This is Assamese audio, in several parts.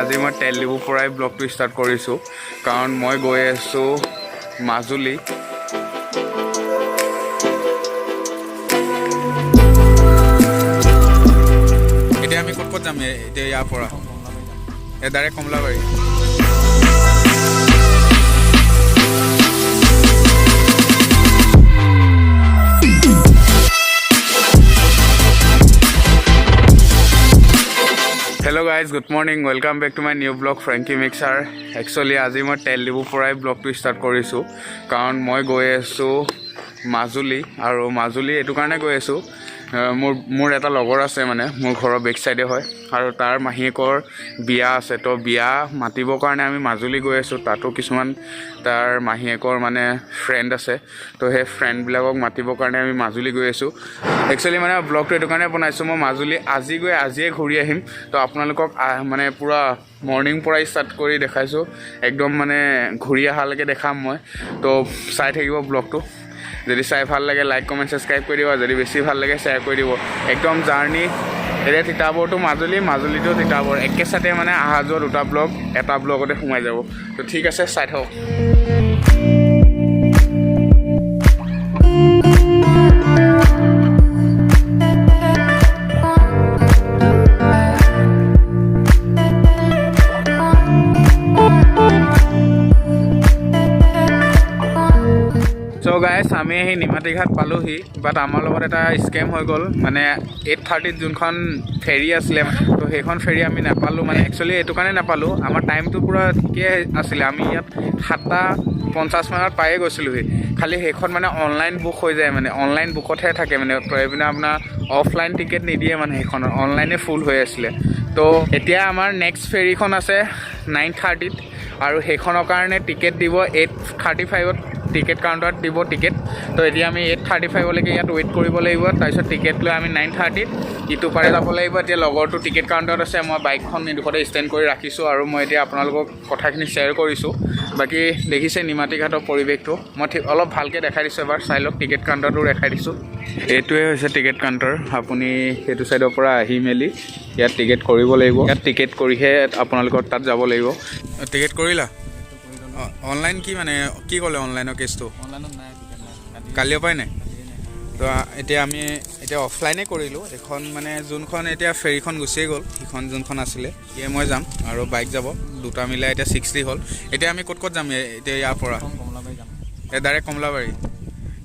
আজি মই তেল ডিপুৰ পৰাই ব্লগটো ষ্টাৰ্ট কৰিছোঁ, কাৰণ মই গৈ আছোঁ মাজুলী। এতিয়া আমি ক'ত ক'ত যাম? এতিয়া ইয়াৰ পৰা direct Kamalabari. Hello guys, good morning, welcome back to my new vlog, Franky Mixer. Actually আজি মই তেল ডিপুৰ পৰাই ব্লগটো ষ্টাৰ্ট কৰিছোঁ, কাৰণ মই গৈ আছোঁ মাজুলী। আৰু মাজুলী এইটো কাৰণে গৈ আছোঁ, মোৰ এটা লগৰ আছে, মানে মোৰ ঘৰৰ বেক চাইডে হয়, আৰু তাৰ মাহীয়েকৰ বিয়া আছে। তো বিয়া মাতিবৰ কাৰণে আমি মাজুলী গৈ আছোঁ। তাতো কিছুমান তাৰ মাহীয়েকৰ মানে ফ্ৰেণ্ড আছে, তো সেই ফ্ৰেণ্ডবিলাকক মাতিবৰ কাৰণে আমি মাজুলী গৈ আছোঁ। একচুৱেলি মানে ব্লগটো এইটো কাৰণে বনাইছোঁ, মই মাজুলী আজি গৈ আজিয়ে ঘূৰি আহিম। তো আপোনালোকক মানে পূৰা মৰ্ণিং পৰাই ষ্টাৰ্ট কৰি দেখাইছোঁ, একদম মানে ঘূৰি অহালৈকে দেখাম মই। তো চাই থাকিব ব্লগটো। যদি চাই ভাল লাগে, লাইক, কমেণ্ট, ছাবস্ক্ৰাইব কৰি দিব। যদি বেছি ভাল লাগে, শ্বেয়াৰ কৰি দিব। একদম জাৰ্ণি এতিয়া তিতাবৰ টু মাজুলী, মাজুলী টু তিতাবৰ, একে চাতে মানে অহা যোৱা দুটা ব্লগ এটা ব্লগতে সোমাই যাব। তো ঠিক আছে, চাই থাকক। চ' গাইছ, আমি আহি নিমাতীঘাট পালোহি, বাট আমাৰ লগত এটা স্কেম হৈ গ'ল। মানে 8:30ত যোনখন ফেৰী আছিলে, তো সেইখন ফেৰী আমি নাপালোঁ। মানে একচুৱেলি এইটো কাৰণে নাপালোঁ, আমাৰ টাইমটো পূৰা ঠিকেই আছিলে, আমি ইয়াত 7:50 মানত পায়ে গৈছিলোঁহি। খালি সেইখন মানে অনলাইন বুক হৈ যায়, মানে অনলাইন বুকতহে থাকে, মানে এইপিনে আপোনাৰ অফলাইন টিকেট নিদিয়ে, মানে সেইখনৰ অনলাইনে ফুল হৈ আছিলে। তো এতিয়া আমাৰ নেক্সট ফেৰীখন আছে 9:30ত, আৰু সেইখনৰ কাৰণে টিকেট দিব 8:35ত, টিকেট কাউণ্টাৰত দিব টিকেট। তো এতিয়া আমি 8:35লৈকে ইয়াত ৱেইট কৰিব লাগিব। তাৰপিছত টিকেট লৈ আমি 9:30ত ইটো পাৰে যাব লাগিব। এতিয়া লগৰটো টিকেট কাউণ্টাৰত আছে, মই বাইকখন এইডোখৰতে ষ্টেণ্ড কৰি ৰাখিছোঁ আৰু মই এতিয়া আপোনালোকক কথাখিনি শ্বেয়াৰ কৰিছোঁ। বাকী দেখিছে নিমাতী ঘাটৰ পৰিৱেশটো, মই ঠিক অলপ ভালকৈ দেখাই দিছোঁ, এবাৰ চাই লওক। টিকেট কাউণ্টাৰটো দেখাই দিছোঁ। এইটোৱে হৈছে টিকেট কাউণ্টাৰ। আপুনি সেইটো ছাইডৰ পৰা আহি মেলি ইয়াত টিকেট কৰিব লাগিব। ইয়াত টিকেট কৰিহে আপোনালোকৰ তাত যাব লাগিব। টিকেট কৰিলা অনলাইন? কি মানে কি ক'লে অনলাইনৰ কেছটো? অনলাইনত নাই, টিকেট নাই কালি। কালিৰ পৰাই নাই। কালিয়ে নাই। তো এতিয়া আমি এতিয়া অফলাইনে কৰিলোঁ। এইখন মানে যোনখন এতিয়া ফেৰীখন গুচিয়ে গ'ল, সিখন যোনখন আছিলে, ইয়ে মই যাম আৰু বাইক যাব, দুটা মিলাই এতিয়া 60 হ'ল। এতিয়া আমি ক'ত ক'ত যাম এতিয়া ইয়াৰ পৰা? প্ৰথম কমলাবাৰী যাম। এই ডাইৰেক্ট কমলাবাৰী।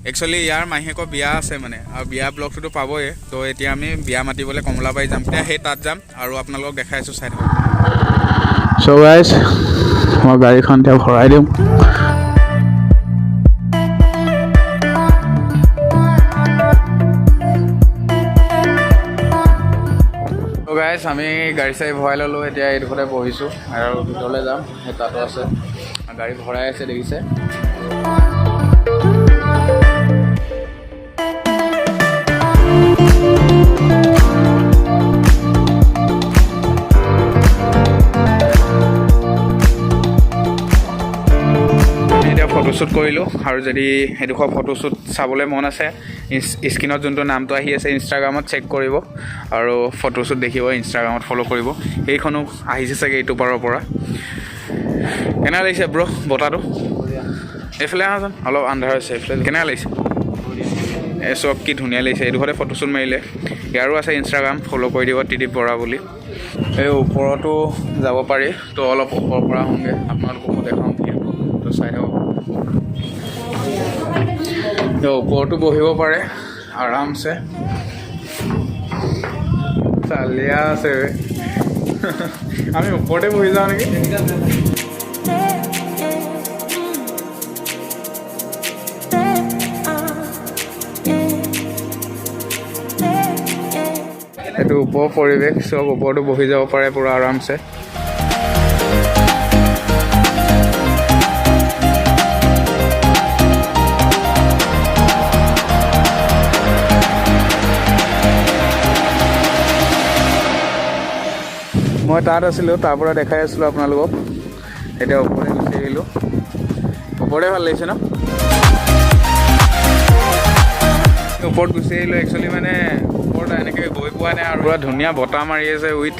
একচুৱেলি ইয়াৰ মাহীয়েকৰ বিয়া আছে মানে, আৰু বিয়া ব্লগটোতো পাবই। তো এতিয়া আমি বিয়া মাতিবলৈ কমলাবাৰী যাম। এতিয়া সেই তাত যাম আৰু আপোনালোকক দেখাই আছোঁ, চাই থাকক। চ' গাইজ, মই গাড়ীখন এতিয়া ভৰাই দিওঁ। ত' গাইজ, আমি গাড়ী চাড়ী ভৰাই ল'লোঁ। এতিয়া এইডোখৰতে বহিছোঁ আৰু ভিতৰলৈ যাম। সেই তাতো আছে, গাড়ী ভৰাই আছে, দেখিছে। আমি এতিয়া ফটোশ্বুট কৰিলোঁ, আৰু যদি সেইডোখৰ ফটোশ্বুট চাবলৈ মন আছে, স্ক্ৰীণত যোনটো নামটো আহি আছে, ইনষ্টাগ্ৰামত চেক কৰিব আৰু ফটোশ্বুট দেখিব। ইনষ্টাগ্ৰামত ফ'ল' কৰিব। সেইখনো আহিছে চাগে এইটো পাৰৰ পৰা। কেনেকুৱা লাগিছে ব্ৰ বতাহটো? এইফালে আহাচোন, অলপ আন্ধাৰ হৈছে। এইফালে কেনেকুৱা লাগিছে? এই চব কি ধুনীয়া লাগিছে। এইডোখৰতে ফটোশ্বুট মাৰিলে। ইয়াৰো আছে ইনষ্টাগ্ৰাম, ফ'ল' কৰি দিব, ত্ৰিদীপ বৰা বুলি। এই ওপৰতো যাব পাৰি, তো অলপ ওপৰৰ পৰা আহোঁগৈ, আপোনালোককো দেখাওঁ ভিউটো। তো চাই থাকক। তো ওপৰতো বহিব পাৰে আৰামছে। চালিয়া আছে বে। আমি ওপৰতে বহি যাওঁ নেকি? এইটো ওপৰৰ পৰিৱেশ চব, ওপৰতো বহি যাব পাৰে পূৰা আৰামছে। মই তাত আছিলোঁ, তাৰ পৰা দেখাই আছিলোঁ আপোনালোকক। এতিয়া ওপৰতে গুচি আহিলোঁ। ওপৰতে ভাল লাগিছে ন? ওপৰত গুচি আহিলোঁ। একচুৱেলি মানে ওপৰত এনেকৈ গৈ পোৱা নাই, আৰু পূৰা ধুনীয়া বতাহ মাৰি আছে উইথ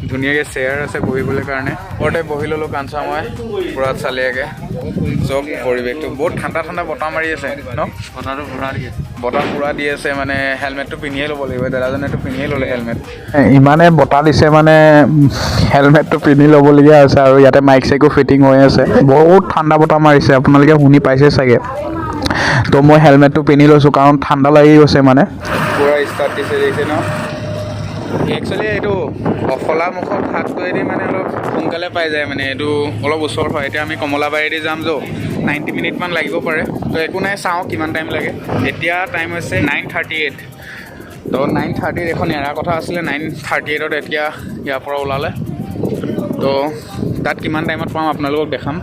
ধুনীয়াকৈ চেয়াৰ আছে বহিবলৈ কাৰণে। ওপৰতে বহি ল'লোঁ কাঞ্চা মই পূৰা চালিয়াকৈ। চব পৰিৱেশটো বহুত ঠাণ্ডা ঠাণ্ডা বতাহ মাৰি আছে ন? বতাহটো পূৰা দি আছে। বতাহ পূৰা দি আছে, মানে হেলমেটটো পিন্ধিয়ে ল'ব লাগিব। দাদাজনেতো পিন্ধিয়ে ল'লে হেলমেট। ইমানে বতাহ দিছে, মানে হেলমেটটো পিন্ধি ল'বলগীয়া হৈছে। আৰু ইয়াতে মাইক চাইকো ফিটিং হৈ আছে। বহুত ঠাণ্ডা বতাহ মাৰিছে, আপোনালোকে শুনি পাইছে চাগে। তো মই হেলমেটটো পিন্ধি লৈছোঁ, কাৰণ ঠাণ্ডা লাগি গৈছে। মানে পূৰা ষ্টাৰ্ট দিছে, দেখিছে ন? একচুৱেলি এইটো অফলামুখৰ ঘাটটোৱেদি মানে অলপ সোনকালে পাই যায়, মানে এইটো অলপ ওচৰ হয়। এতিয়া আমি কমলাবাৰীদি যাম, যৌ 90 মিনিটমান লাগিব পাৰে। তো একো নাই, চাওঁ কিমান টাইম লাগে। এতিয়া টাইম হৈছে 9:38। তো 9:30ত এখন এৰা কথা আছিলে, 9:38ত এতিয়া ইয়াৰ পৰা ওলালে। তো তাত কিমান টাইমত পাম আপোনালোকক দেখাম।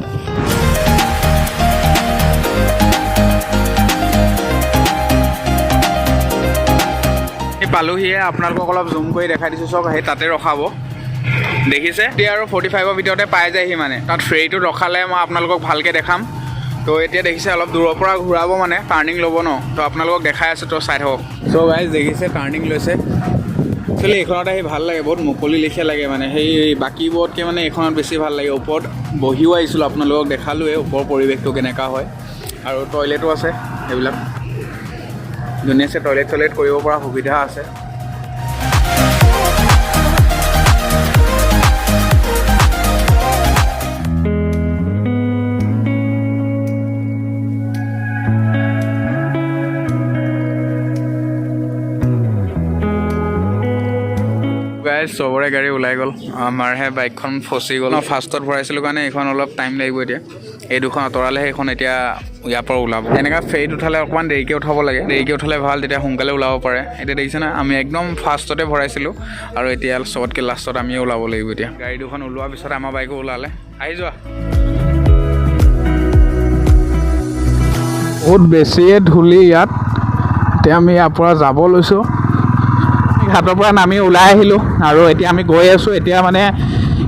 এই পালোহিয়ে, আপোনালোকক অলপ জুম কৰি দেখাই দিছোঁ। চব সেই তাতে ৰখাব, দেখিছে। এতিয়া আৰু 45ৰ ভিতৰতে পাই যায়হি। মানে তাত ফেৰীটো ৰখালে মই আপোনালোকক ভালকৈ দেখাম। তো এতিয়া দেখিছে, অলপ দূৰৰ পৰা ঘূৰাব, মানে টাৰ্ণিং ল'ব ন। তো আপোনালোকক দেখাই আছোঁ, তো চাই থাকক। চ' গাইজ, দেখিছে, টাৰ্ণিং লৈছে। একচুৱেলি এইখনত আহি ভাল লাগে, বহুত মুকলি লেখীয়া লাগে। মানে সেই বাকীবোৰতকৈ মানে এইখনত বেছি ভাল লাগে। ওপৰত বহিও আহিছিলোঁ, আপোনালোকক দেখালোৱে ওপৰৰ পৰিৱেশটো কেনেকুৱা হয়। আৰু টয়লেটো আছে, সেইবিলাক ধুনীয়াছে টয়লেট চয়লেট কৰিব পৰা সুবিধা আছে। গাইজ, চবৰে গাড়ী ওলাই গ'ল, আমাৰহে বাইকখন ফচি গ'ল। ফাৰ্ষ্টত ভৰাইছিলোঁ কাৰণে এইখন অলপ টাইম লাগিব। এতিয়া এই দুখন আঁতৰালে সেইখন এতিয়া ইয়াৰ পৰা ওলাব। এনেকুৱা ফেৰীত উঠালে অকণমান দেৰিকৈ উঠাব লাগে। দেৰিকৈ উঠালে ভাল, তেতিয়া সোনকালে ওলাব পাৰে। এতিয়া দেখিছে না, আমি একদম ফাৰ্ষ্টতে ভৰাইছিলোঁ আৰু এতিয়া চবতকৈ লাষ্টত আমিয়ে ওলাব লাগিব। এতিয়া গাড়ী দুখন ওলোৱাৰ পিছত আমাৰ বাইকো ওলালে। আহি যোৱা। বহুত বেছিয়ে ধূলি ইয়াত। এতিয়া আমি ইয়াৰ পৰা যাব লৈছোঁ। ঘাটৰ পৰা নামি ওলাই আহিলোঁ আৰু এতিয়া আমি গৈ আছোঁ। এতিয়া মানে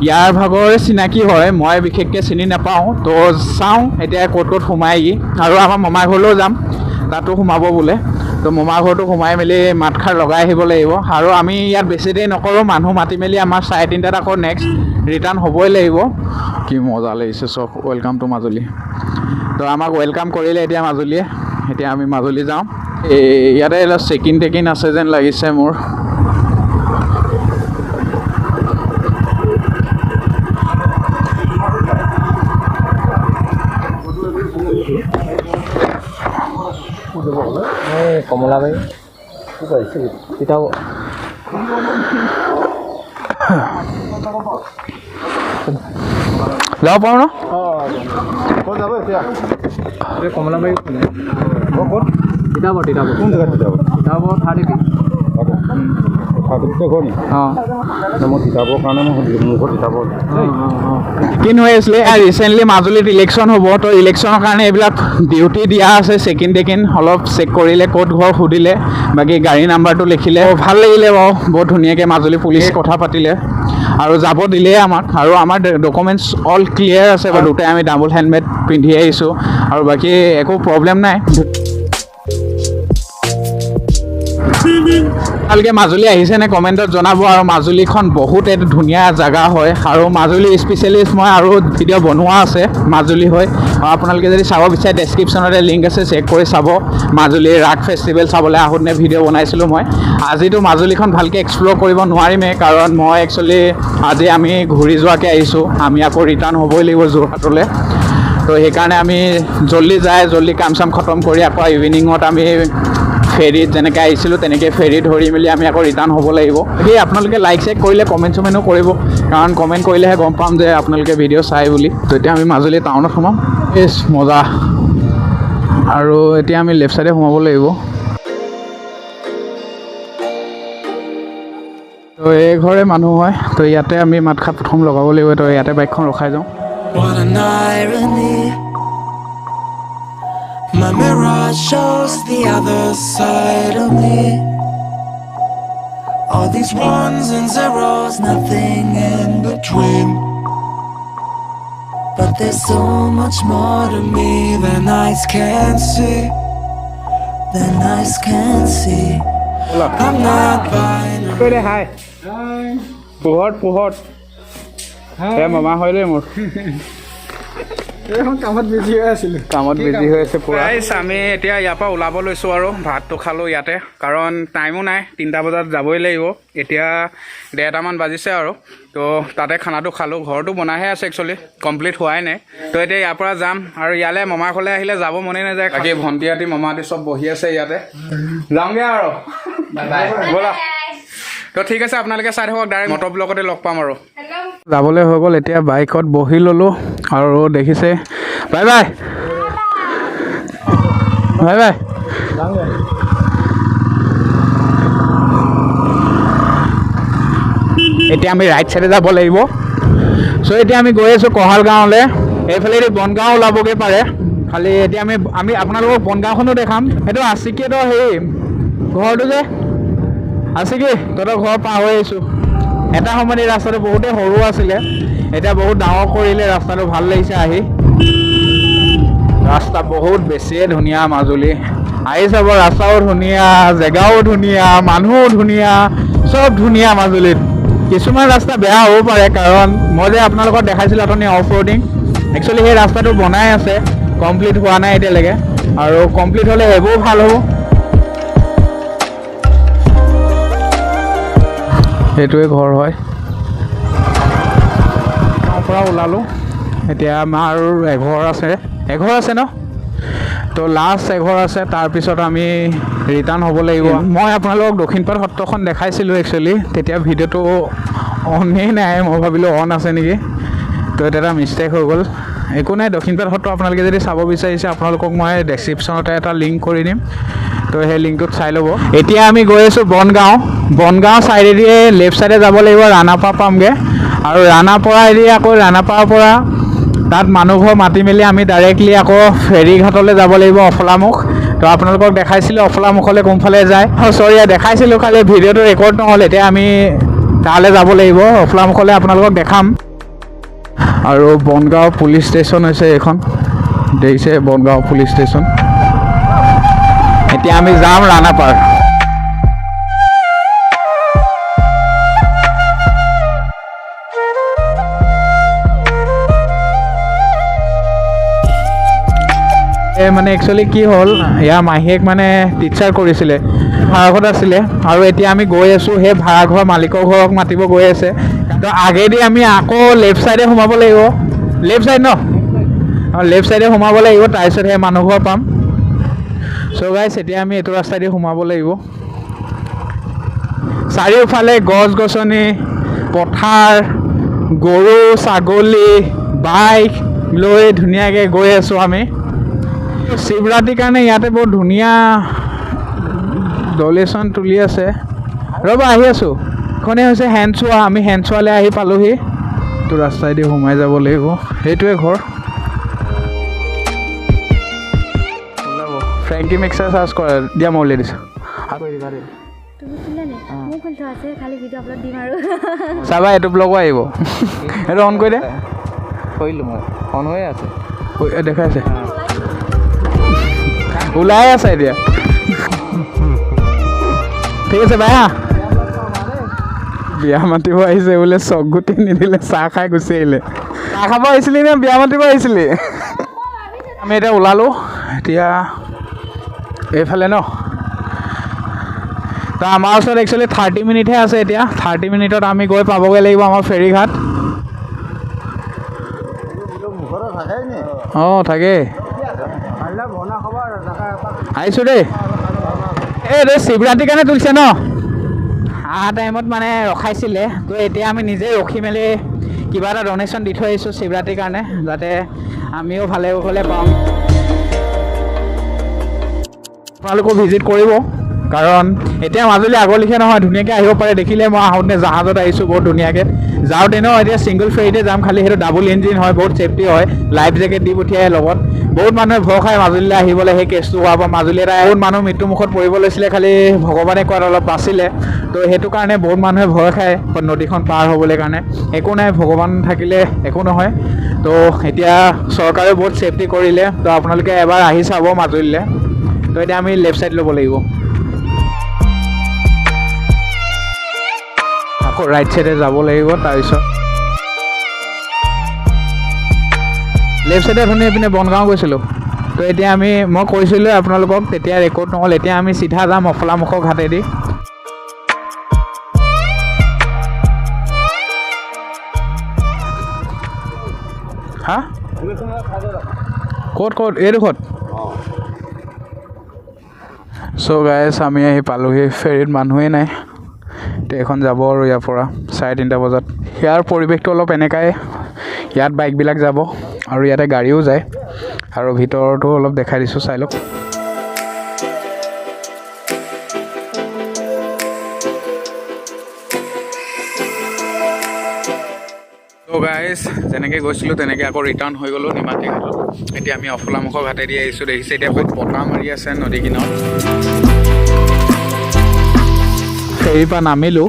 ইয়াৰ ভাগৰ চিনাকি হয়, মই বিশেষকৈ চিনি নাপাওঁ। তো চাওঁ এতিয়া ক'ত ক'ত সোমায়গৈ। আৰু আমাৰ মামা ঘৰলৈও যাম, তাতো সোমাব বোলে। তো মামা ঘৰটো সোমাই মেলি মাতষাৰ লগাই আহিব লাগিব। আৰু আমি ইয়াত বেছি দেৰি নকৰোঁ, মানুহ মাতি মেলি আমাৰ 3:30ত আকৌ নেক্সট ৰিটাৰ্ণ হ'বই লাগিব। কি মজা লাগিছে চব। Welcome to Majuli. তো আমাক welcome কৰিলে এতিয়া মাজুলীয়ে। এতিয়া আমি মাজুলী যাওঁ। এই ইয়াতে অলপ চেকিন টেকিন আছে যেন লাগিছে মোৰ। কমলাবাৰী, তিতাবৰ। যাব পাৰোঁ ন? ক'ত যাব এতিয়া? কমলাবাৰী। ক'ত? তিতাবৰ, তিতাবৰ। কোন জেগাত তিতাবৰ? তিতাবৰ 30। 30তে ঘৰ নেকি? অঁ। মই তিতাবৰ কাৰণে মই সুধিলোঁ, মোৰ ঘৰ তিতাবৰ। চেকিন হৈ আছিলে। ৰিচেণ্টলি মাজুলীত ইলেকশ্যন হ'ব, তো ইলেকশ্যনৰ কাৰণে এইবিলাক ডিউটি দিয়া আছে। চেকিন টেকিন অলপ চেক কৰিলে, ক'ত ঘৰ সুধিলে, বাকী গাড়ী নাম্বাৰটো লিখিলে। ভাল লাগিলে বাৰু, বহুত ধুনীয়াকৈ মাজুলী পুলিচে কথা পাতিলে আৰু যাব দিলে আমাক। আৰু আমাৰ ডকুমেণ্টছ অল ক্লিয়াৰ আছে বাৰু, দুটাই আমি ডাবল হেলমেট পিন্ধি আহিছোঁ আৰু বাকী একো প্ৰব্লেম নাই। আপোনালোকে মাজুলী আহিছেনে কমেণ্টত জনাব। আৰু মাজুলীখন বহুত এটা ধুনীয়া জেগা হয়। আৰু মাজুলী স্পেচিয়েলিষ্ট মই আৰু ভিডিঅ' বনোৱা আছে মাজুলী হৈ। আৰু আপোনালোকে যদি চাব বিচাৰে, ডেছক্ৰিপশ্যনতে লিংক আছে, চেক কৰি চাব। মাজুলীৰ ৰাস ফেষ্টিভেল চাবলৈ আহোঁতে ভিডিঅ' বনাইছিলোঁ মই। আজিতো মাজুলীখন ভালকৈ এক্সপ্ল'ৰ কৰিব নোৱাৰিমেই, কাৰণ মই একচুৱেলি আজি আমি ঘূৰি যোৱাকৈ আহিছোঁ। আমি আকৌ ৰিটাৰ্ণ হ'বই লাগিব যোৰহাটলৈ। তো সেইকাৰণে আমি জল্দি যায় জল্দি কাম চাম খতম কৰি আকৌ ইভিনিঙত আমি ফেৰীত যেনেকৈ আহিছিলোঁ তেনেকৈ ফেৰী ধৰি মেলি আমি আকৌ ৰিটাৰ্ণ হ'ব লাগিব। সেই আপোনালোকে লাইক চাইক কৰিলে, কমেণ্ট চমেণ্টো কৰিব, কাৰণ কমেণ্ট কৰিলেহে গম পাম যে আপোনালোকে ভিডিঅ' চাই বুলি। তো এতিয়া আমি মাজুলী টাউনত সোমাম। ইছ মজা। আৰু এতিয়া আমি লেফ্ট ছাইডে সোমাব লাগিব। তো এই ঘৰে মানুহ হয়। তো ইয়াতে আমি মাতষাৰ প্ৰথম লগাব লাগিব। তো ইয়াতে বাইকখন ৰখাই যাওঁ। What an irony. My mirror shows the other side of me. All these ones and zeros, nothing in between. But there's so much more to me than eyes can see. Than eyes can see. I'm not binary. Hi. পোহৰত পোহৰত হে মামা হয় দেই মোৰ। কামত বিজি হৈ আছিলোঁ। কামত বিজি হৈ আছে পুৰা। আমি এতিয়া ইয়াৰ পৰা ওলাব লৈছোঁ আৰু ভাতটো খালোঁ ইয়াতে, কাৰণ টাইমো নাই, 3টা বজাত যাবই লাগিব। এতিয়া 1:30মান বাজিছে আৰু। তো তাতে খানাটো খালোঁ, ঘৰটো বনাইহে আছে, একচুৱেলি কমপ্লিট হোৱাই নাই। তো এতিয়া ইয়াৰ পৰা যাম আৰু ইয়ালৈ মামা ঘৰলৈ আহিলে যাব মনে নাযায়। বাকী ভণ্টিহঁতি মামাহঁতি চব বহি আছে ইয়াতে, যাওঁগৈ আৰু ব'লা। তো ঠিক আছে, আপোনালোকে চাই থাকক, ডাইৰেক্ট মটৰ ব্লগতে লগ পাম আৰু। যাবলৈ হৈ গ'ল, এতিয়া বাইকত বহি ল'লোঁ আৰু দেখিছে। Bye bye bye bye. এতিয়া আমি ৰাইট চাইডে যাব লাগিব। চ' এতিয়া আমি গৈ আছোঁ কহাল গাঁৱলৈ, এইফালেদি বনগাঁও ওলাবগৈ পাৰে। খালি এতিয়া আমি আমি আপোনালোকক বনগাঁওখনো দেখাম। সেইটো আছিকিহঁতৰ হেৰি ঘৰটো যে, আছিকি তহঁতৰ ঘৰ পাৰ হৈ আহিছোঁ। এটা সময়ত এই ৰাস্তাটো বহুতেই সৰু আছিলে, এতিয়া বহুত ডাঙৰ কৰিলে ৰাস্তাটো, ভাল লাগিছে আহি। ৰাস্তা বহুত বেছিয়ে ধুনীয়া মাজুলী, আহি চাব, ৰাস্তাও ধুনীয়া, জেগাও ধুনীয়া, মানুহো ধুনীয়া, চব ধুনীয়া মাজুলীত। কিছুমান ৰাস্তা বেয়া হ'ব পাৰে, কাৰণ মই যে আপোনালোকক দেখাইছিলোঁ অথনি অফ ৰোডিং, একচুৱেলি সেই ৰাস্তাটো বনাই আছে, কমপ্লিট হোৱা নাই এতিয়ালৈকে, আৰু কমপ্লিট হ'লে সেইবোৰো ভাল হ'ব। সেইটোৱে ঘৰ হয়। গাঁৱৰ পৰা ওলালোঁ, এতিয়া আমাৰ এঘৰ আছে, এঘৰ আছে ন, তো লাষ্ট এঘৰ আছে, তাৰপিছত আমি ৰিটাৰ্ণ হ'ব লাগিব। মই আপোনালোকক দক্ষিণপাট সত্ৰখন দেখাইছিলোঁ একচুৱেলি, তেতিয়া ভিডিঅ'টো অনেই নাই, মই ভাবিলোঁ অন আছে নেকি, তো এতিয়া এটা মিষ্টেক হৈ গ'ল। একো নাই, দক্ষিণপাট সত্ৰ আপোনালোকে যদি চাব বিচাৰিছে, আপোনালোকক মই ডেছক্ৰিপশ্যনতে এটা লিংক কৰি দিম, তো সেই লিংকটোত চাই ল'ব। এতিয়া আমি গৈ আছোঁ বনগাঁও, বনগাঁও চাইডেদি লেফ্ট চাইডে যাব লাগিব, ৰাণাপাৰা পামগৈ। আৰু ৰাণাপাৰা এৰি আকৌ ৰাণাপাৰাৰ পৰা তাত মানুহ ঘৰ মাতি মেলি আমি ডাইৰেক্টলি আকৌ ফেৰী ঘাটলৈ যাব লাগিব, অফলামুখ। তো আপোনালোকক দেখাইছিলোঁ অফলামুখলৈ কোনফালে যায়, অঁ চৰি দেখাইছিলোঁ, খালি ভিডিঅ'টো ৰেকৰ্ড নহ'ল। এতিয়া আমি তালৈ যাব লাগিব, অফলামুখলৈ আপোনালোকক দেখাম। আৰু বনগাঁও পুলিচ ষ্টেচন হৈছে এইখন, দেখিছে বনগাঁও পুলিচ ষ্টেচন। এতিয়া আমি যাম ৰাণাপাৰ। এই মানে একচুৱেলি কি হ'ল, ইয়াৰ মাহীয়েক মানে টিচাৰ কৰিছিলে, ভাড়াঘৰত আছিলে, আৰু এতিয়া আমি গৈ আছোঁ সেই ভাড়াঘৰ মালিকৰ ঘৰক মাতিব গৈ আছে। তো আগেদি আমি আকৌ লেফ্ট চাইডে সোমাব লাগিব, লেফ্ট চাইড ন, অঁ লেফ্ট চাইডে সোমাব লাগিব, তাৰপিছত সেই মানুহ ঘৰ পাম। চ' গাইছ, এতিয়া আমি এইটো ৰাস্তাইদি সোমাব লাগিব। চাৰিওফালে গছ গছনি, পথাৰ, গৰু ছাগলী, বাইক লৈ ধুনীয়াকৈ গৈ আছোঁ আমি। শিৱৰাত্ৰিৰ কাৰণে ইয়াতে বহুত ধুনীয়া ডলেশ্যন তুলি আছে। ৰ'বা আহি আছোঁ। এইখনেই হৈছে হেনচোৱা, আমি হেনচোৱালৈ আহি পালোহি। এইটো ৰাস্তাইদি সোমাই যাব লাগিব, সেইটোৱে ঘৰ। ওলাব ফ্ৰেংকি মিক্সাৰ চাৰ্জ কৰা দিয়া, মই উলিয়াই দিছোঁ। চাবা এইটো ব্লগো আহিব, এইটো অন কৰি দে। কৰিলোঁ মই, অন হৈয়ে আছে, দেখাইছে, ওলাই আছে এতিয়া। ঠিক আছে বাই। হা, বিয়া মাতিব আহিছে বোলে, চক গুটি নিদিলে চাহ খাই গুচি আহিলে। চাহ খাব আহিছিলি নে বিয়া মাতিব আহিছিলি? আমি এতিয়া ওলালোঁ, এতিয়া এইফালে ন। তো আমাৰ ওচৰত একচুৱেলি 30 মিনিটহে আছে এতিয়া, 30 মিনিটত আমি গৈ পাবগৈ লাগিব আমাৰ ফেৰীঘাট। অঁ থাকে, আহিছোঁ দেই। এই শিৱৰাত্ৰিৰ কাৰণে তুলিছে ন, অহা টাইমত মানে ৰখাইছিলে। তো এতিয়া আমি নিজে ৰখি মেলি কিবা এটা ডনেশ্যন দি থৈ আহিছোঁ শিৱৰাত্ৰিৰ কাৰণে, যাতে আমিও ভালে কুশলে পাওঁ। আপোনালোকো ভিজিট কৰিব, কাৰণ এতিয়া মাজুলী আগৰ লেখীয়া নহয়, ধুনীয়াকৈ আহিব পাৰে। দেখিলে মই আহোঁতে জাহাজত আহিছোঁ বহুত ধুনীয়াকৈ, যাওঁতে ন এতিয়া ছিংগল ফেৰীতে যাম, খালি সেইটো ডাবল ইঞ্জিন হয়, বহুত ছেফটি হয়, লাইফ জেকেট দি পঠিয়াই লগত। বহুত মানুহে ভয় খায় মাজুলীলৈ আহিবলৈ, সেই কেছটো হোৱাৰ পৰা মাজুলী এটা বহুত মানুহ মৃত্যুমুখত পৰিব লৈছিলে, খালি ভগৱানে কোৱাত অলপ বাচিলে। তো সেইটো কাৰণে বহুত মানুহে ভয় খায় নদীখন পাৰ হ'বলৈ কাৰণে। একো নাই, ভগৱান থাকিলে একো নহয়। তো এতিয়া চৰকাৰেও বহুত ছেফটি কৰিলে, তো আপোনালোকে এবাৰ আহি চাব মাজুলীলৈ। তো এতিয়া আমি লেফ্ট ছাইড ল'ব লাগিব। আকৌ ৰাইট চাইডে যাব লাগিব। তাৰপিছত লেফ্ট চাইডে অথনি এইপিনে বনগাঁও গৈছিলোঁ। তো এতিয়া আমি, মই কৈছিলোঁ আপোনালোকক তেতিয়া ৰেকৰ্ড নহ'ল, এতিয়া আমি চিধা যাম অফলামুখৰ ঘাটেদি। হা, ক'ত ক'ত এইডোখৰত? চ' গাইজ, আমি আহি পালোহি, ফেৰীত মানুহেই নাই। এতিয়া এইখন যাব আৰু ইয়াৰ পৰা 3:30 বজাত। ইয়াৰ পৰিৱেশটো অলপ এনেকাই, ইয়াত বাইকবিলাক যাব আৰু ইয়াতে গাড়ীও যায়। আৰু ভিতৰতো অলপ দেখাই দিছোঁ, চাই লওক। ত' গাইজ, যেনেকৈ গৈছিলোঁ তেনেকৈ আকৌ ৰিটাৰ্ণ হৈ গ'লোঁ নিমাতী ঘাটত। এতিয়া আমি অফলামুখৰ ঘাটেদি আহিছোঁ, দেখিছে এতিয়া বহুত বতাহ মাৰি আছে নদী কিনাৰত। ফেৰীৰ পৰা নামিলোঁ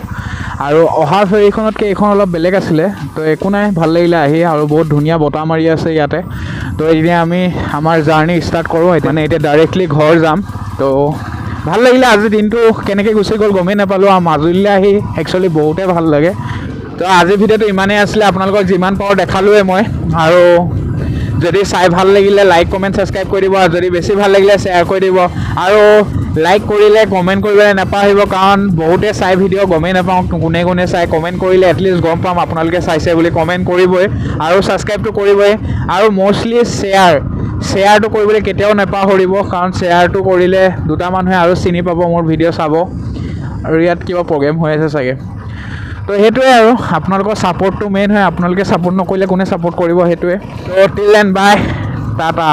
আৰু অহা ফেৰীখনতকৈ এইখন অলপ বেলেগ আছিলে, তো একো নাই, ভাল লাগিলে আহি। আৰু বহুত ধুনীয়া বতাহ মাৰি আছে ইয়াতে। তো এতিয়া আমি আমাৰ জাৰ্ণি ষ্টাৰ্ট কৰোঁ, মানে এতিয়া ডাইৰেক্টলি ঘৰ যাম। তো ভাল লাগিলে আজি দিনটো কেনেকৈ গুচি গ'ল গমেই নাপালোঁ। আৰু মাজুলীলৈ আহি একচুৱেলি বহুতেই ভাল লাগে। তো আজিৰ ভিডিঅ'টো ইমানেই আছিলে, আপোনালোকক যিমান পাৰোঁ দেখালোঁৱে মই। আৰু যদি চাই ভাল লাগিলে লাইক কমেণ্ট ছাবস্ক্ৰাইব কৰি দিব, আৰু যদি বেছি ভাল লাগিলে শ্বেয়াৰ কৰি দিব। আৰু লাইক কৰিলে কমেণ্ট কৰিবলৈ নাপাহৰিব, কাৰণ বহুতে চাই ভিডিঅ' গমেই নাপাওঁ কোনে কোনে চাই। কমেণ্ট কৰিলে এটলিষ্ট গম পাম আপোনালোকে চাইছে বুলি, কমেণ্ট কৰিবই আৰু ছাবস্ক্ৰাইবটো কৰিবই। আৰু মষ্টলি শ্বেয়াৰটো কৰিবলৈ কেতিয়াও নাপাহৰিব, কাৰণ শ্বেয়াৰটো কৰিলে দুটা মানুহে আৰু চিনি পাব মোৰ ভিডিঅ' চাব। আৰু ইয়াত কিবা প্ৰগ্ৰেম হৈ আছে চাগে। তো সেইটোৱে আৰু আপোনালোকৰ ছাপৰ্টটো মেইন হয়, আপোনালোকে ছাপৰ্ট নকৰিলে কোনে ছাপৰ্ট কৰিব সেইটোৱে। তো till then bye, tata,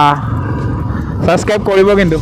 subscribe কৰিব কিন্তু।